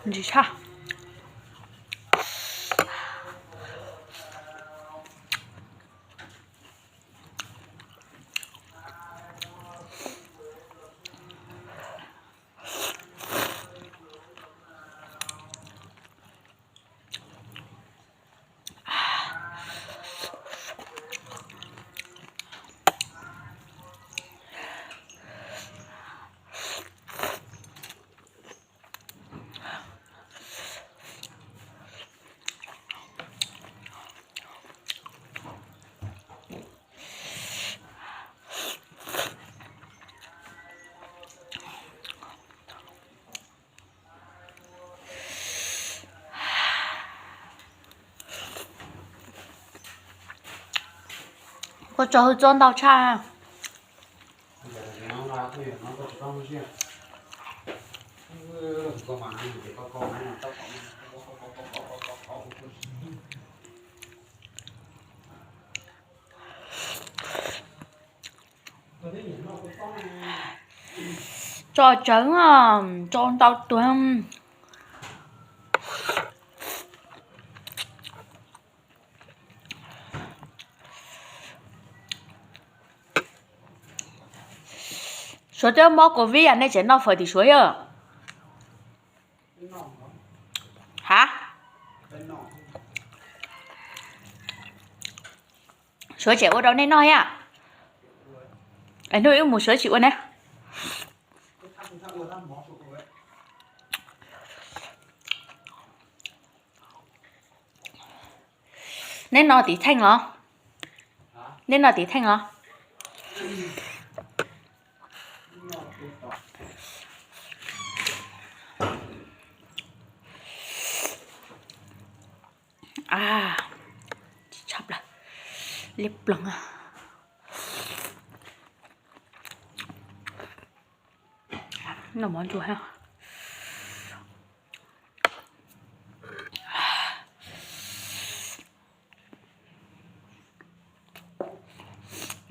Ntsis tshaj. Kua txob hwj txob ntau tshaj. Tso tsawv, tso ntau tuag. Suav twb mob covid, nej tseem noj fawm tim Suav yog? Ha? Suav tseem ua rau nej noj thiab? Hnub wb mus Suav tsis ua ne. Neb no tiv theej los? Neb no tiv theej los? Tshaj plaws, liab ploog. Noj mov ntsuag.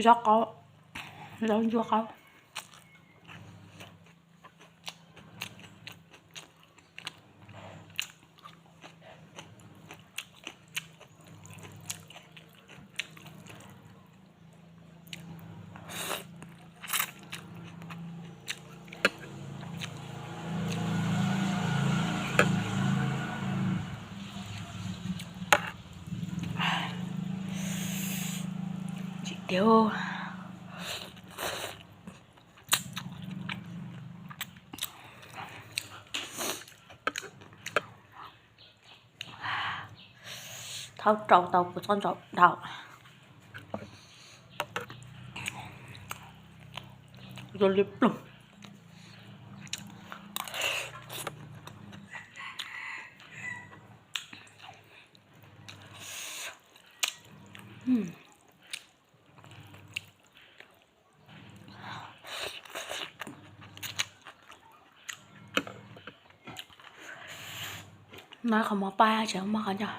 Zaub qaub, zaub ntsuag qaub. Tsis tiag. Thaub rau tau kuv txob ntsaum dhau. Zoo li ploog. No qhov mov paj tseem muaj qhov ncauj.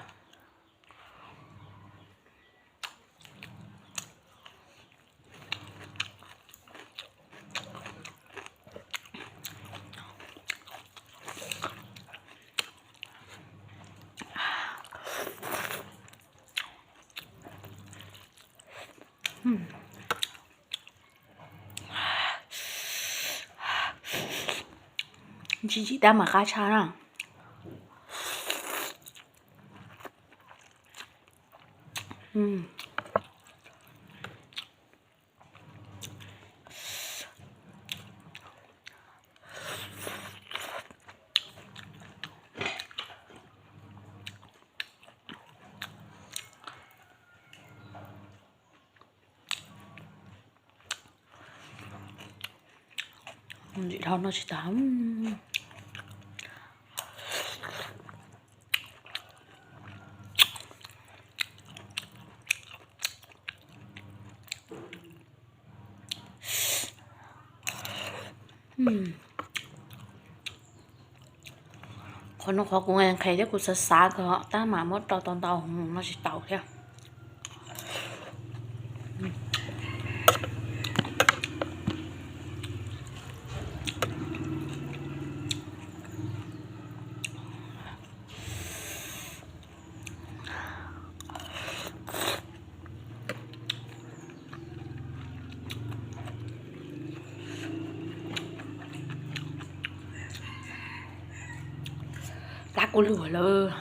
Ntsim ntsim tab mas qab tshaj na. Ntsim dhau no tsis tas. Qhov no qhov kuv nqhis thiab kuv xav xav kawg tab mam muab rau tau ntau no tsis tau thiab. Ua luaj lawm.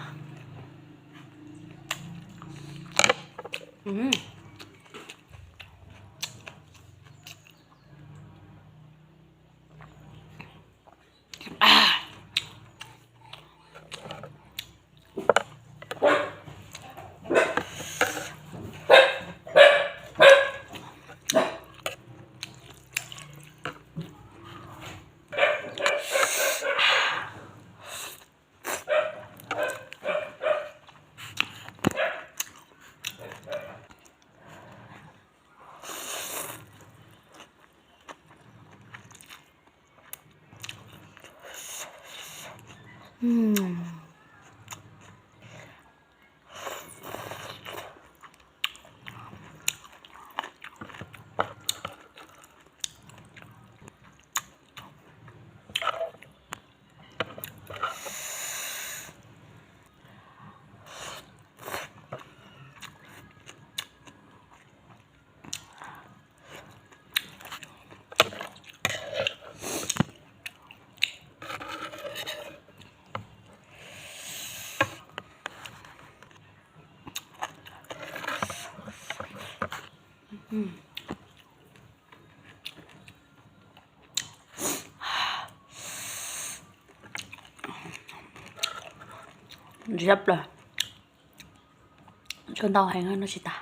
Ziab plaws. Tshuav ntau heev no tsis tas.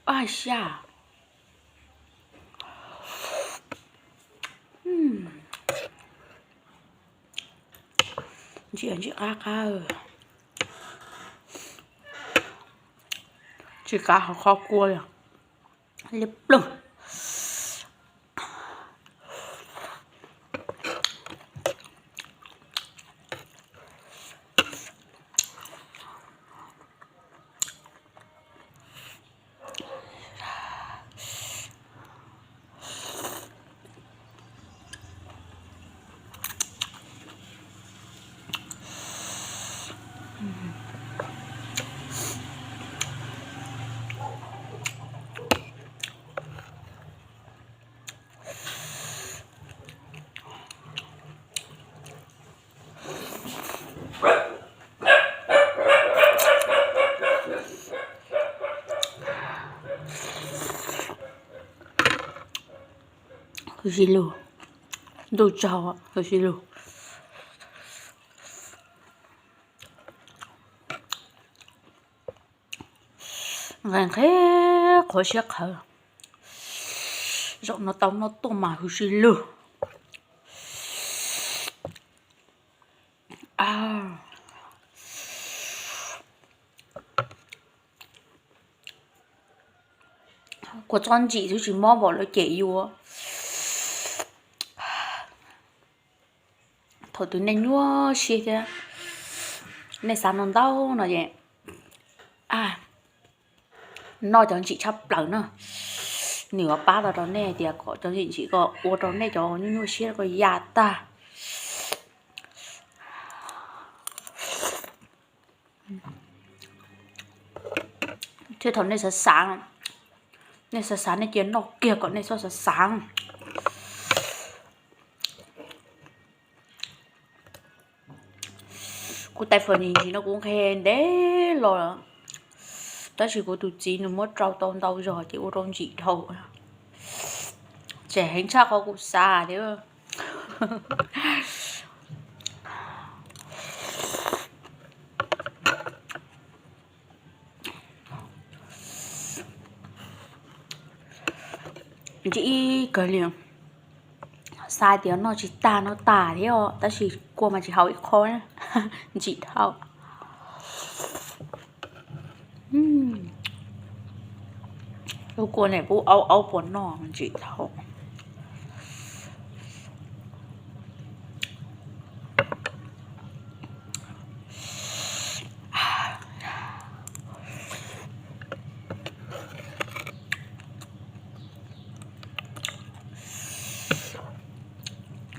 Aj xya. Ntsim ntsim qab qab. Tsis kav hauv qhov kua li. Liab ploog. Huv si lug, ntuj tsaug huv si lug. Nqhis nqhis qhuav siab qhawv. Zaum no tau noj tuaj mas huv si lug. Kua txob ntsim twb tsis mob npaum lawv cem yuav. Thaum twg nej nyuaj siab thiab nej xav noj ntau no ces noj cov ntsim tshaj plaws na. Nws yuav pab tau rau nej tias kom cov ntsim ntsim ko ua rau nej cov nyuaj nyuaj siab ko ya tag. Thiab thaum nej xav xav, nej xav xav nej cia noj kiag kom nej txhob xav xav. Kuv tais fawm ntsim ntsim no kuv nqhis ntev los, tab sis kuv tus txiv nws muab rau tau ntau zog ces ua rau ntsim dhau. Tseem heev tshaj qhov kuv xav thiab. Ntsim ib kawg li. Xav tias noj tsis tag noj tas thiab os, tab sis kua mas tsis haus ib qho, ntsim dhau. Lub kua ne pub aub aub puas noj ntsim dhau.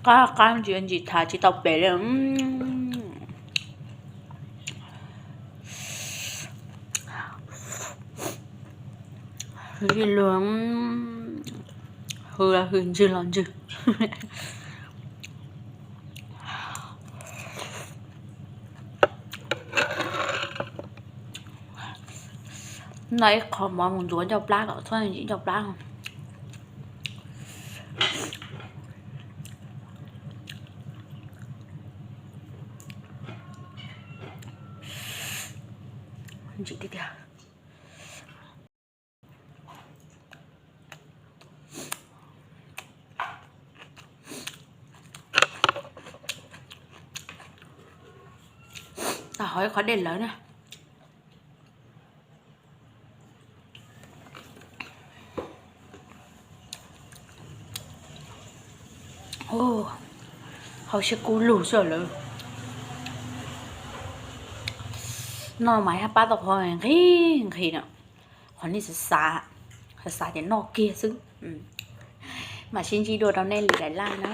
Qab qab ntsis ntsis tham tsis tau pem li. Hwj luag, hwj los hwj, ntswg los ntswg. Noj ib qho mov mus ntxuav ncauj plab kom txhob ntsim ncauj plab. Ntsim tiag tiag. Tau hov ib qho dej lawv na. Hau siab kub lug xwb lawm. Noj mas yog pab tau qhov nqhis nqhis no, qhov nej xav xav, xav xav ces noj kiag xwb. Mam sib ntsib dua rau nej lwm daim live na.